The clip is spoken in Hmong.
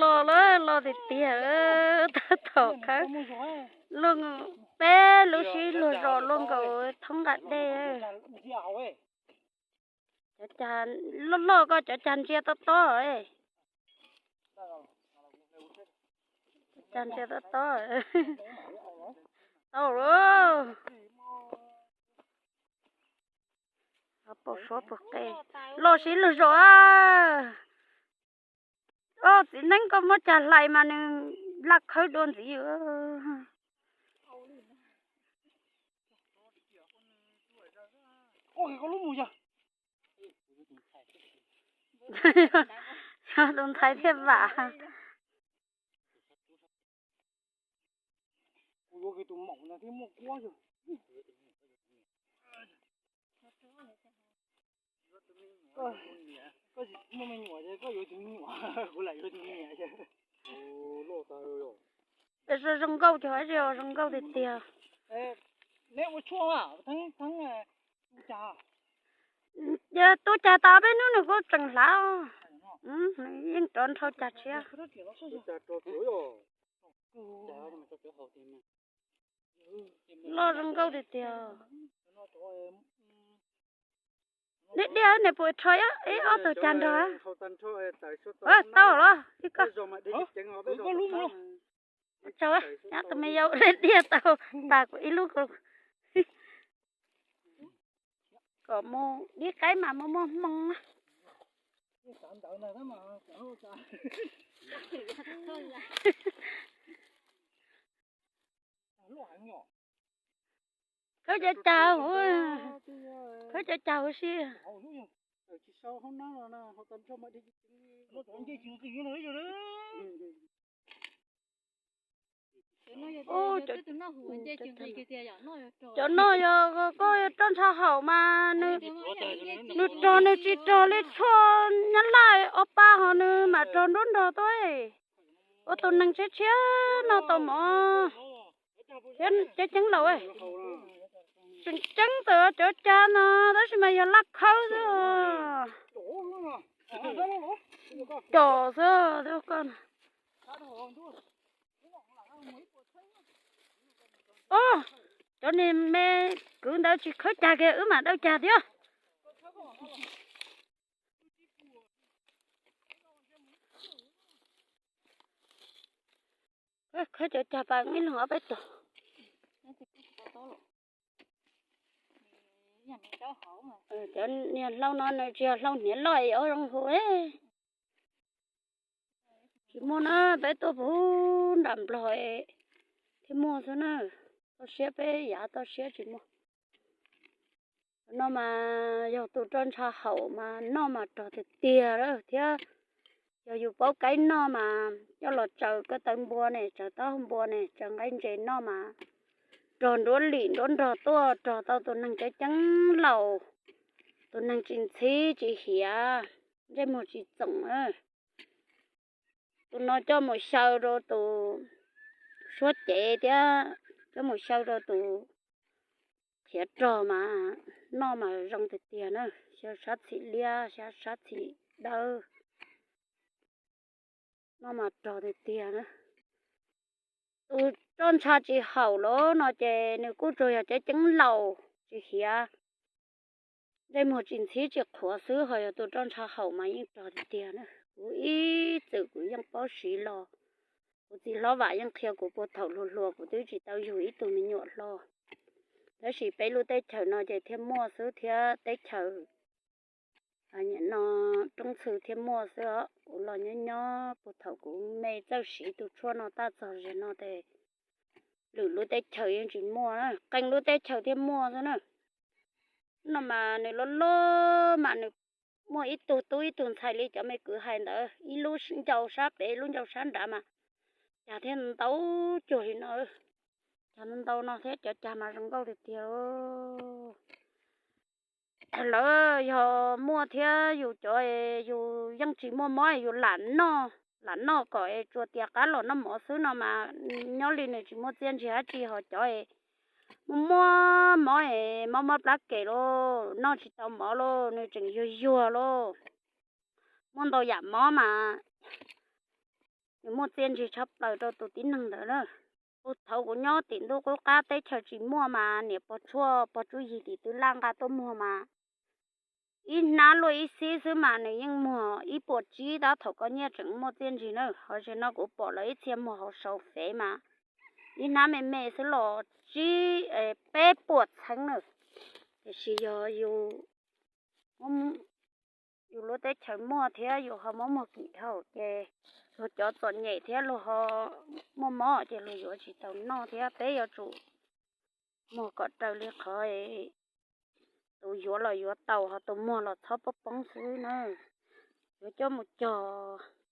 Los lawm, los tiag tiag, tab tom khawb luag, peb lub sib luag zos luag nkaus thoob nqa dej. Cov cag loj loj, koj cov cag ntsia tob tob. Cov cag ntsia tob tob. Tau lawm. Pau suav pus qe, los sib luag zos. Txiv neeb koj muab cag hlais mas nws laj khawb dua ntxiv. Yog tus ntxhais thiaj vam. Koj muaj me nyuam ces koj yuav tus me nyuam, kuv lam yuav tus me nyuam. Zoo nkauj cov, zoo nkauj tiag tiag. Neb ua tshuaj, tu cag tas peb hnub nws kuj tseem hlav, yeej rov nrhau cag tshiab. Loj zoo nkauj tiag tiag. Dib diaj, nws puas rho ib ob tug cag nrog? Tau los, ib koj. Tsaug, nyob tus me yau dib diaj tau tas kuv ib lub. Kom mus dib qaib mas muaj muaj hmoo. Khawb cov cag, khawb cov cag huv si. Cov no yog koj yuav roj ntsha haum mas nws rog nws tsis rog li tshuaj nyab laj ob pab ho nws mam rog nruab nrog tuaj. Ua tus neeg tshiab tshiab no tau mov thiab ceeb ceeb laus. Tseem ceeb txawm cov cag no tab sis mas yog laj khawb xwb. Cov xwb. Os, cov niag me kwv ntawd tsis khawb cag kiag wb mam dawj cag thiab. Khawb cov cag pas ib leeg ob peb tug. Cov niag hlau no nws tsis yog hlau hniav loj es ua zoo hu. Tsis muaj na, peb tuaj puag nram Nplog thiaj muaj xwb na. Toj siab peb yav toj siab tsis muaj. No mas yog tus roj ntsha haum mas noj mas rog tiag tiag thiab. Yog yus paub kaib noj mas coj los tsaws ko taw npua ne, tsaws taub hau npua ne, tsaws nqaij ntses noj mas rog nruab lim nruab nrog tuaj, rog tau tus neeg ceeb ceeb laus, tus neeg tsis ntxhib tsis hiav, ntsej muag tsis txoom. Tus no coj mus xyaw rau tus suab cev thiab coj mus xyaw rau tus qhiav rog mas noj mas zoo tiag tiag na. Xyaw sab txhim liab, xyaw sab txhim dawb, noj mas rog tiag tiag na. Tus roj ntsha tsis haum los no ces nws kuj tsuas yog ceeb ceeb laus tsis hiav, ntsej muag tsis ntxhib tsis qhuav xwb, ho yog tus roj ntsha haum mas yeej rog tiag tiag na. Kuv ib txwm kuv yeej paub siv los, kuv txiv hlob Vam yeej qhia kuv puag thaum hluas hluas kuv twb tsis tau yug ib tug me nyuam hlo. Tab sis peb lub teb chaws no ces thiaj muaj xwb thiab teb chaws no roob txhw thiaj muaj xwb os. Kuv los nyob nyob puag thaum kuv me txawj siv tus tshuaj no tag txog zaum no ces lwm lub teb chaws yeej tsis muaj, qee lub teb chaws thiaj muaj xwb na. No mas nws loj loj mas nws muaj ib tug tub ib tug ntxhais li cov me kwv hais ntawd, ib lub ncau sab pem ib lub ncau sab nrad mas cag thiaj ntau cuag li no. Cag ntau no thiab cov cag mas zoo nkauj tiag tiag. Lawv yog muaj thiab yus cov, yus yeej tsis muaj mob, yus lam noj, lam noj kom tsuas tias qab los noj mov xwb no mas nyob li nws tsis muaj txiaj ntsig dab tsi. Ho cov muaj muaj mob, mob mob plab kem lauj, noj tsis tau mov lauj, nws tseem yuag yuag lauj, muaj ntau yam mob mas nws muaj txiaj ntsig tshaj plaws rau tus tib neeg ntawd na. Thaum kuv nyob tim ntuj qub qab teb chaws tsis muaj mas niam pog tshuaj pog tsub yig tim twb laj nqa tuaj muag mas ib hnab luaj ib xib xwb mas nws yeej muag ib puas tsib tab thaum koj nyiaj tseem muaj txiaj ntsig na. Ho zaum no kuv pom lawv ib txhia muag hauv sau fev mas ib hnab me me xwb los tsib peb puas txheeb na. Tiam sis yog yus lub teb chaws muaj thiab yus ho muab muag kim dhau ces luag cov txom nyem thiab luag ho muaj mob ces luag yuav tsis tau noj thiab. Peb yuav tsum muag kom raws li qhov tus yuav los yuav tau, ho tus muag los txhob poob poob xwb na. Yuav coj mus cog